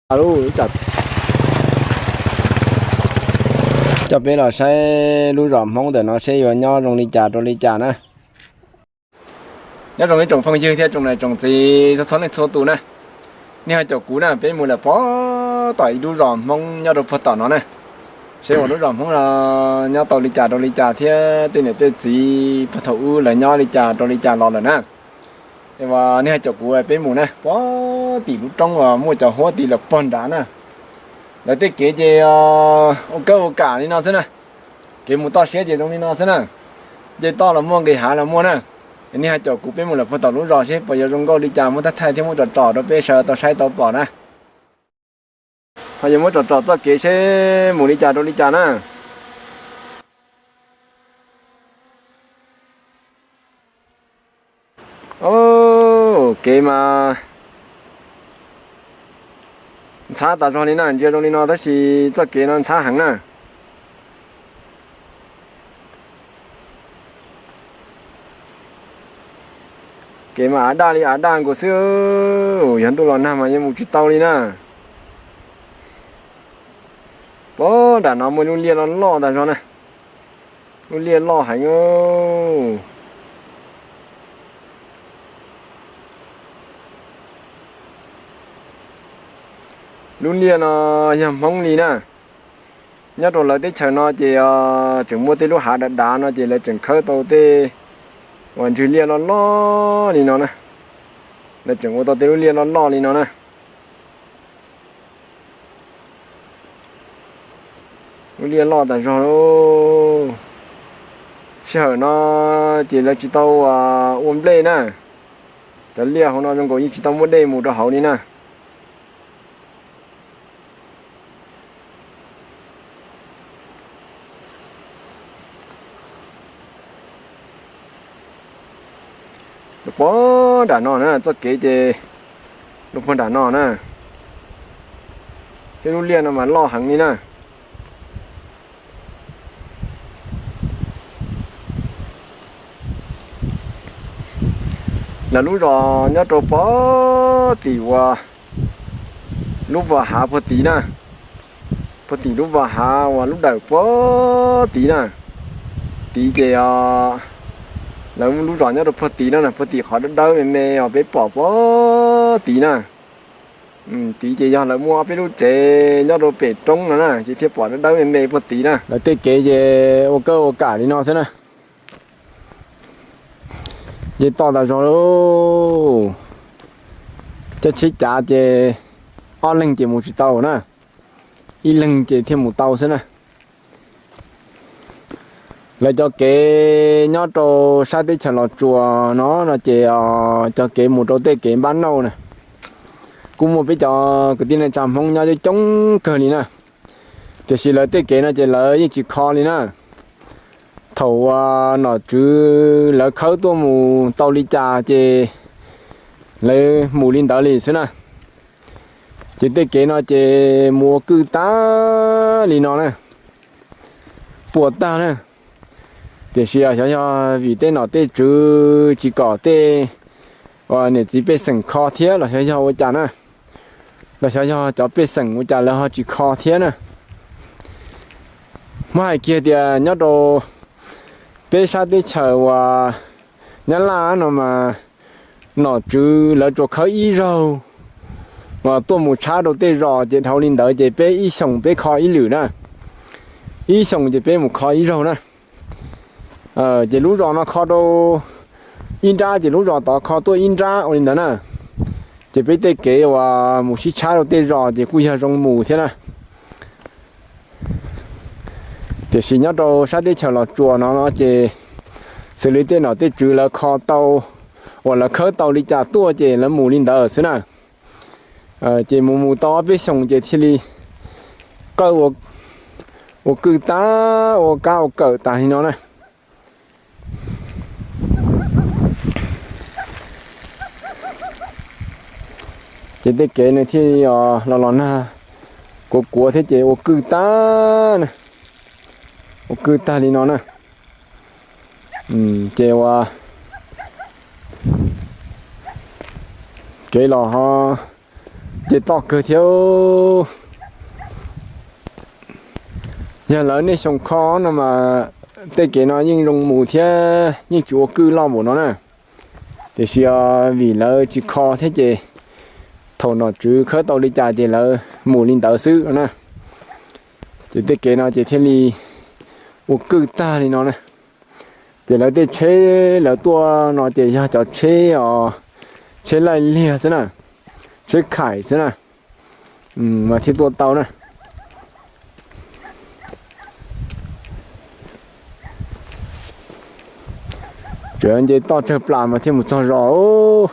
Coj peb los saib lub zos Hmoob ntawm no seb yuav nyob zoo li cas rau li cas na. Nyob zoo ib tsoom phooj ywg thiab tsoom niam tsoom txiv txhua txhua leej txhua tus na. Nej ho caum kuv na, peb mus lawm puag tom ib lub zos Hmoob nyob rau puag tom no na. Seb uas lub zos Hmoob no nyob tau li cas rau li cas thiab tej niam tej txiv puag thaum ub lawv nyob li cas rau li cas los lawm na. Es uas nej ho caum kuv peb mus na, puag tim lub roob uas muaj cov huab tid lawm puag nrad na. Lawv tej kev ces ua kawb ua kam li no xwb na. Kev mus toj siab ces zoo li no xwb na. Nce toj los muaj, nqis hav los muaj na. Nej ho caum kuv peb mus lawm puag tom lub zos seb puas yuav zoo nkauj li cas, muab thaij thaij thiab muab tsom tsom rau peb sawv tau saib tau pom na. Ho yuav muab tsom tsom txoj kev seb mus li cas rau li cas na. Kev mas ntxhab tas zog li na, ntsia zoo li no tab sis txoj kev no ntxhab heev na. Kev mas av daj li av daj nkaus xwb, yog ntuj los nag mas yeej mus tsis tau li na. Puag nram no muaj lub liaj loj loj tas zog na. Lub liaj loj heev. Lub liaj no yog Hmoob li na. Nyob rau lawv teb chaws no ces tseem muaj tej lub hav dav dav no ces lawv tseem khawb tau tej uas ntswg liaj loj loj li no na. Lawv tseem ua tau tej lub liaj loj loj li no na. Lub liaj loj tas zog lauj. Sij hawm no ces lawv tsis tau ua nplej na. Cov liaj hauv no zoo nkaus yeej tsis tau muaj dej mus rau hauv li na. Puag nram no na, txoj kev ces lub puag nram no na. Tej lub liaj no mas loj heev li na. Lawv lub zos nyob rau puag tim uas lub vas hav puag tid na, puag tim lub vas hav uas lub dawm puag tid na. Tid ces lawv lub zos nyob rau puag tid no na, puag tim qhov dawb dawb me me uas peb pom puag tid na. Tid ces yog lawv muaj ob peb lub tsev nyob rau pem roob no na ces thiaj pom dawb dawb me me puag tid na. Lawv tej kev ces ua kawb ua kam li no xwb na. Ces toj tas zog lauj. Cov tsheb cav ces ob leeg ces mus tsis tau na, ib leeg ces thiaj mus tau xwb na. Lawv cov kev nyob rau sab teb chaws Los Tsuas no no ces cov kev mus rau tej kev npab nauj na, kuj muaj peb cov kwv tij neej tsa Hmoob nyob coob coob kawg li na. Tiam sis lawv tej kev no ces lawv yeej tsis kho li na. Thaum uas nom tswv lawv khawb tuaj mus tau li cas ces lawv mus li ntawd li xwb na. Ces tej kev no ces mus ua kwj tag li no na, puas tag na. Tiam sis xyov yog vim tej nom tej tswv tsis kom tej niam txiv pej xeem kho thiab los xyov yog ua cas na, los xyov yog cov pej xeem ua cas lawv ho tsis kho thiab na. Muab hais kiag tias nyob rau peb sab teb chaws uas Nyab Laj no mas nom tswv lawv tsuas khawb ib zaug uas tuaj mus tshab rau tej zos ces dhau li ntawd ces peb ib xyoos peb kho ib lwm na. Ib xyoos ces peb mus kho ib zaug na. Ces lub zos no kho rau ib nrab ces lub zos tod kho tuaj ib nrab ua li ntawd na. Ces peb tej kev uas mus sib tshab rau tej zos ces kuj yog zoo mus thiab na. Tiam sis nyob rau sab teb chaws Los Tsuas no no ces xws li tej nom tej tswv lawv kho tau uas lawv khawb tau li cas tuaj ces lawv mus li ntawd xwb na. Ces mus mus tau ob peb xyoos ces thiaj li qawj ua kwj tag ua kab ua kawm tas li no na. Ces tej kev nws thiaj li los los nag kuav kuav thiab ces ua kwj tag na, ua kwj tag li no na. Ces ua kev los ho Ces toj kawg thiab. Yog lawv niaj xyoo kho no mas tej kev no yeej zoo mus thiab yeej tsis ua kwj loj npaum no na. Tiam sis vim lawv tsis kho thiab ces thaum nom tswv khawb tau li cas ces lawv mus li ntawd xwb no na. Ces tej kev no ces thiaj li ua kwj tag li no na. Ces lawv tej tsheb lawv tuaj no ces yog cov tsheb os, tsheb laij liag xwb na, tsheb khaim xwb na, mas thiaj tuaj tau na. Tsuas nce toj tsawg plas mas thiaj mus txog zos.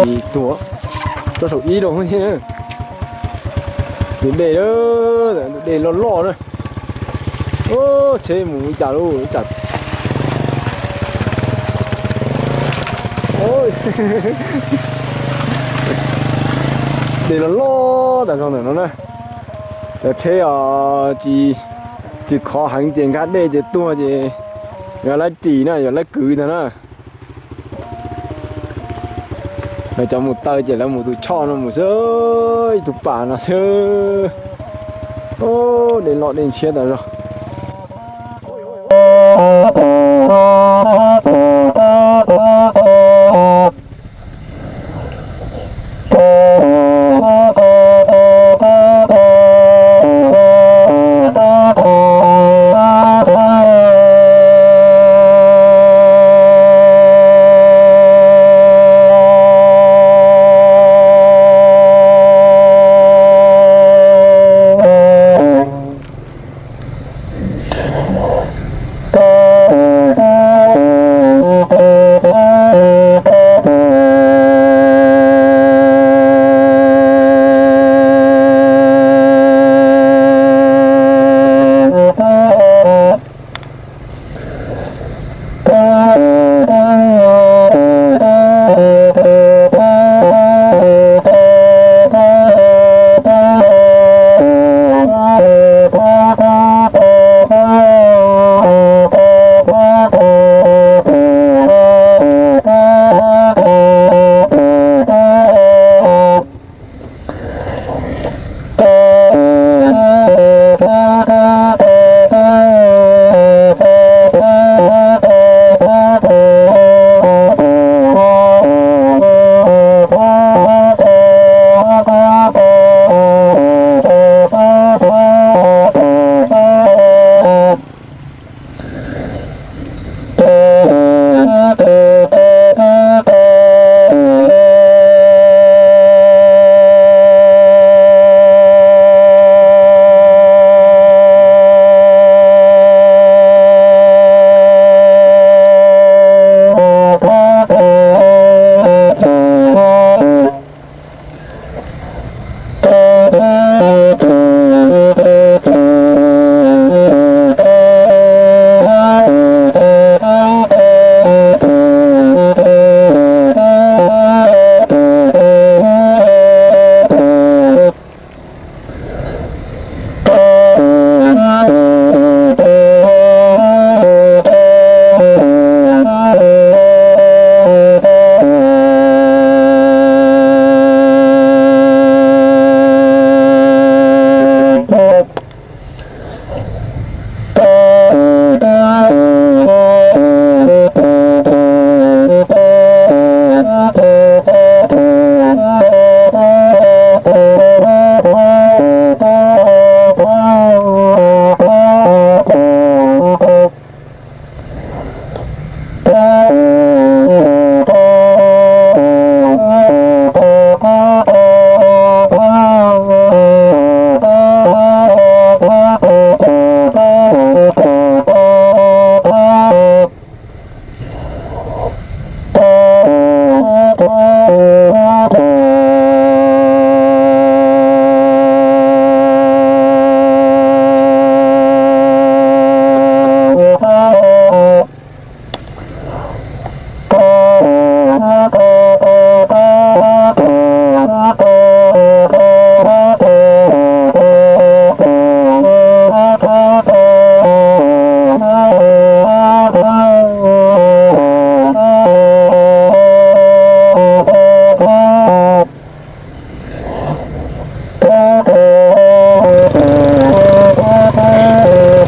Tsis tuag, rau saum ib rau thiab. Tus dej, tus dej loj loj na. Tsheb mus ua cas lauj, ua cas. Dej loj loj tas zog ntawm no na. Cov tsheb os, tsis khov heev ces nkag dej ces tuag ces yog lawv ris na, yog lawv kwv ntag na. Lawv cov mus taw ces lawv mus tus choj no mus xwb, ib tug pas no xwb. Dej loj dej ntshiab tas zog.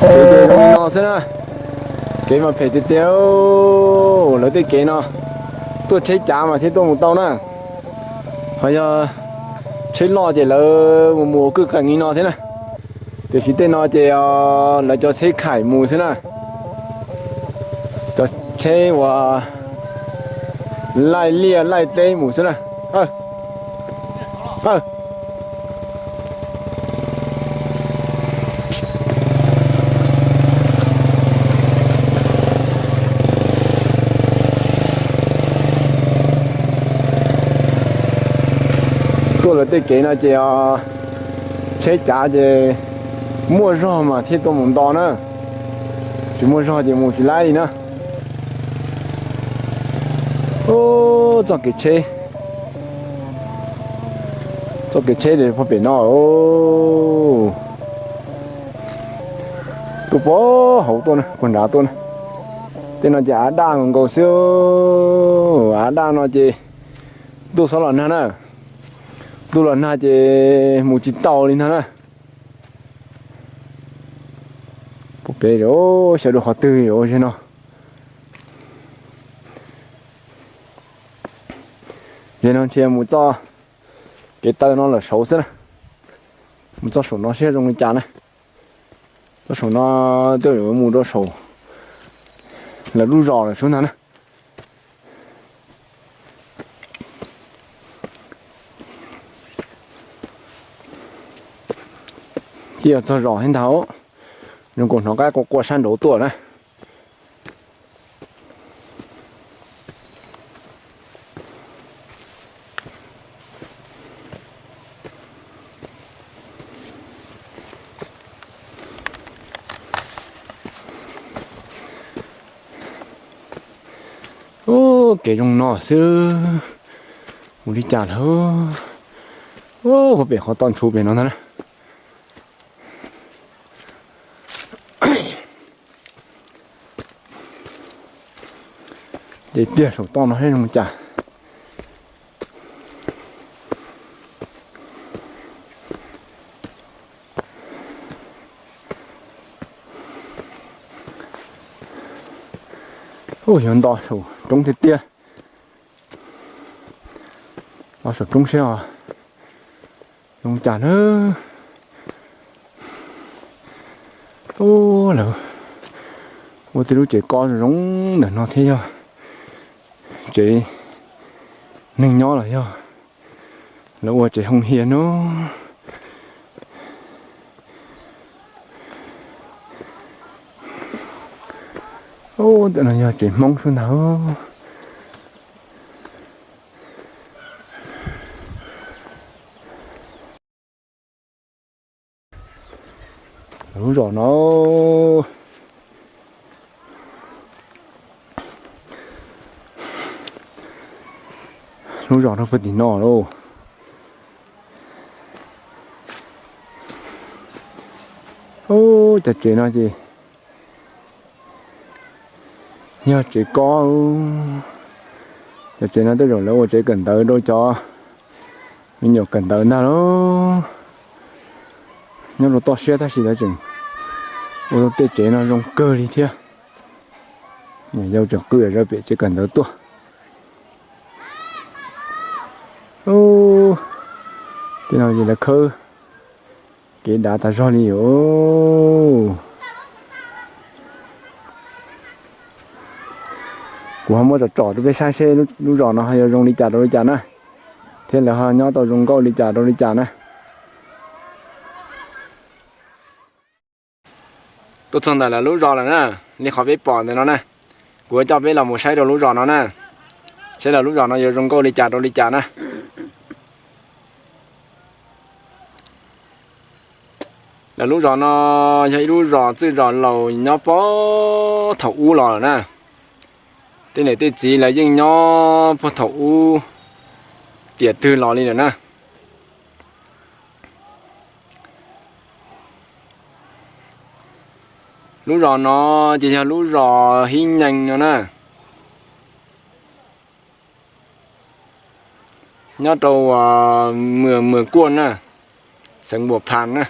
Ces zoo li no xwb na, kev mas phem tiag tiag. Lawv tej kev no tuaj tsheb cav mas thiaj tuaj mus tau na, ho yog tsheb loj ces lawv mus mus kwj qees li no thiab na. Tiam sis tej no ces lawv cov tsheb khaim mus xwb na, cov tsheb uas laij liaj laij teb mus xwb na. Tuaj lawv tej kev no ces tsheb cav ces muaj zog mas thiaj tuaj mus nto na, tsis muaj zog ces mus tsis laib li na. Txoj kev tsheb, txoj kev tsheb pem no, tuaj pem hauv tuaj na, puag nrad tuaj na. Tej no ces av daj nkaus xwb, av daj no ces ntuj xob los nag na, ntuj los nag ces mus tsis tau li ntag na. Pem xyaw rau qhov twg ua zeb no. Zeb no ntshe mus txoj kev taw no lawm saud xwb na. Mus txoj saum no seb zoo li cas na. Txoj saum no twb yuav mus rau saum lawv lub zos lawm sub ntag na. Twb yog txog zos thiab ntag, zoo nkaus hnov qab quaj quaj sab nraud tuaj na. Ub, kev zoo no xwb, mus li cas lawm? Ub, pem qhov toj ntshuv pem no ntag na. Ces tiag saum toj no seb zoo li cas. Ub, yog nto saum roob tiag tiag. Nto saum roob seb os, zoo cas na. Ub, lawv ua tej lub tsev kob zoo zoo ntawm no thiab yog tsev neeg nyob los yog lawv ua tsev hoo hias no. Ub, ntawm no yog tsev Hmoob xwb ntag. Lub zos no, lub zos rau puag tim no lauj. Ub, cov tsev no ces yog tsev kob. Cov tsev no tej zaum lawv ua tsev kawm ntawv rau cov me nyuam kawm ntawv ntag lauj. Nyob rau toj siab tab sis lawv tseem ua rau tej tsev no zoo kawg li thiab. Yau tseem qw zom zaws pem tsev kawm ntawv tuaj. Ub, tej no ces lawv khawb kev dav tas zog li os. Kuv ho muab tsom tsom rau peb saib seb lub zos no ho yuav zoo li cas rau li cas na, thiab lawv ho nyob tau zoo nkauj li cas rau li cas na. Tuaj txog ntawm lawv lub zos lawm na, li qhov peb pom ntawm no na. Kuv yuav coj peb los mus saib rau lub zos no na, saib lawv lub zos no yuav zoo nkauj li cas rau li cas na. Lawv lub zos no yog ib lub zos txwj zos laus nyob puag thaum ub los lawm na. Tej niam tej txiv lawv yeej nyob puag thaum ub tiam twg los li lawm na. Lub zos no ces yog lub zos Hib Nyees no na, nyob rau Mws Kuaj na, xeev Npuas Phas na.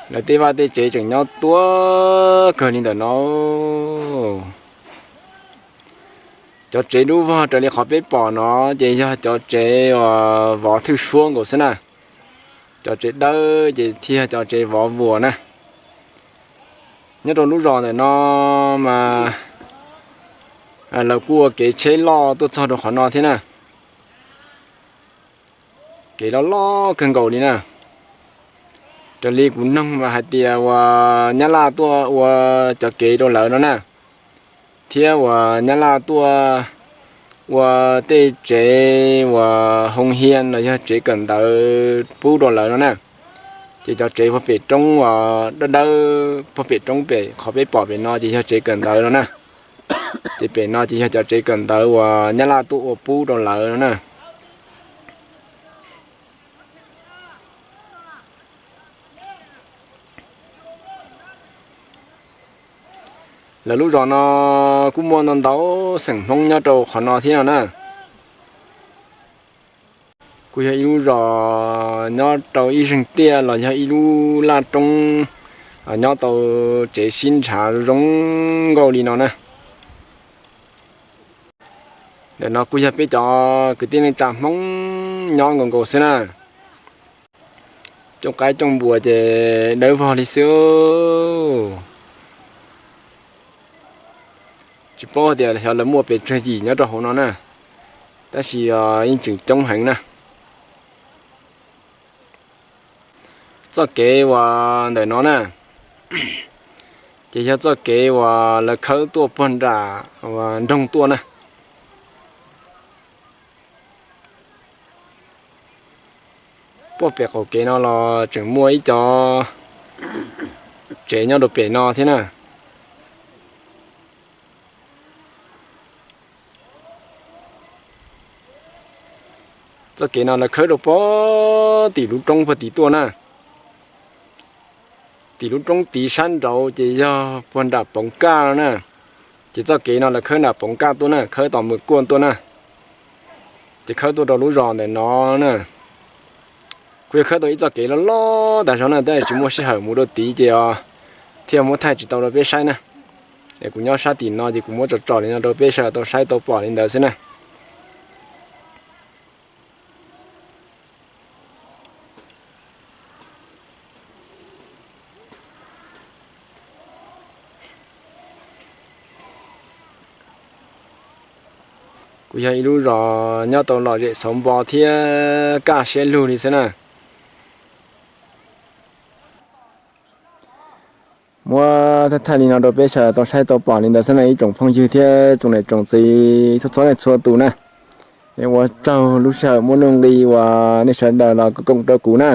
Lawv tej vaj tej tsev tseem nyob tuab kawg li ntawm no. Cov tsev dub vog raws li qhov peb pom no ces yog cov tsev uas vov thwj suab nkaus xwb na. Cov tsev dawb ces thiaj yog cov tsev vov vuas na. Nyob rau lub zos ntawm no mas lawv kuj ua kev tsheb loj tuaj txog rau qhov no thiab na. Kev loj loj kawg nkaus li na. Raws li kuv noog mas hais tias uas Nyab Laj tuaj ua cov kev rau lawv no na, thiab uas Nyab Laj tuaj ua tej tsev uas hoo hia los yog tsev kawm ntawv pub rau lawv no na. Ces cov tsev puag pem roob uas dawb dawb puag pem roob pem qhov peb pom pem no ces yog tsev kawm ntawv no na. Ces pem no ces yog cov tsev kawm ntawv uas Nyab Laj tuaj ua pub rau lawv no na. Lawv lub zos no kuj muaj ntau ntau xeem Hmoob nyob rau qhov no thiab no na. Kuj yog ib lub zos nyob rau ib zeeg tiaj los yog ib lub laj roob nyob tau tsev sib ntshav zoo nkauj li no na. Ntawm no kuj yog peb cov kwv tij neej tsa Hmoob nyob nkaus nkaus xwb na. Cooj qaib cooj npua ces dawb vog li xwb. Tsis paub tias xyov lawv muaj pes tsawg yim nyob rau hauv no na, tab sis yeej tseem coob heev na. Txoj kev uas ntawm no na, ces yog txoj kev uas lawv khawb tuaj puag nram nroog tuaj na. Puag pem qaum kev no los tseem muaj ib co tsev nyob rau pem no thiab na. Txoj kev no lawv khawb rau puag tim lub roob puag tid tuaj na. Tim lub roob tid sab nraud ces yog puag nram Poov Kaj no na. Ces txoj kev no lawv khawb nram Poov Kaj tuaj na, khawb tom Mws Kuaj tuaj na. Ces khawb tuaj rau lub zos ntawm no na. Kuj yog khawb tau ib txoj kev loj loj tas zog na, tab sis tsis muaj sij hawm mus rau tid ces thiaj muab thaij tsis tau rau peb saib na. Es kuv nyob sab tim no ces kuv muab tsom tsom li no rau peb sawv daws tau saib tau pom li ntawd xwb na. Kuj yog ib lub zos nyob tau lom zem xauv npo thiab kaj siab lug li xwb na. Muab thaij thaij li no rau peb sawv daws tau saib tau pom li ntawd xwb na ib tsoom phooj ywg thiab tsoom niam tsoom txiv txhua txhua leej txhua tus na. Es ua tsaug lub sij hawm muaj nuj nqis uas nej sawv daws los koom rau kuv na.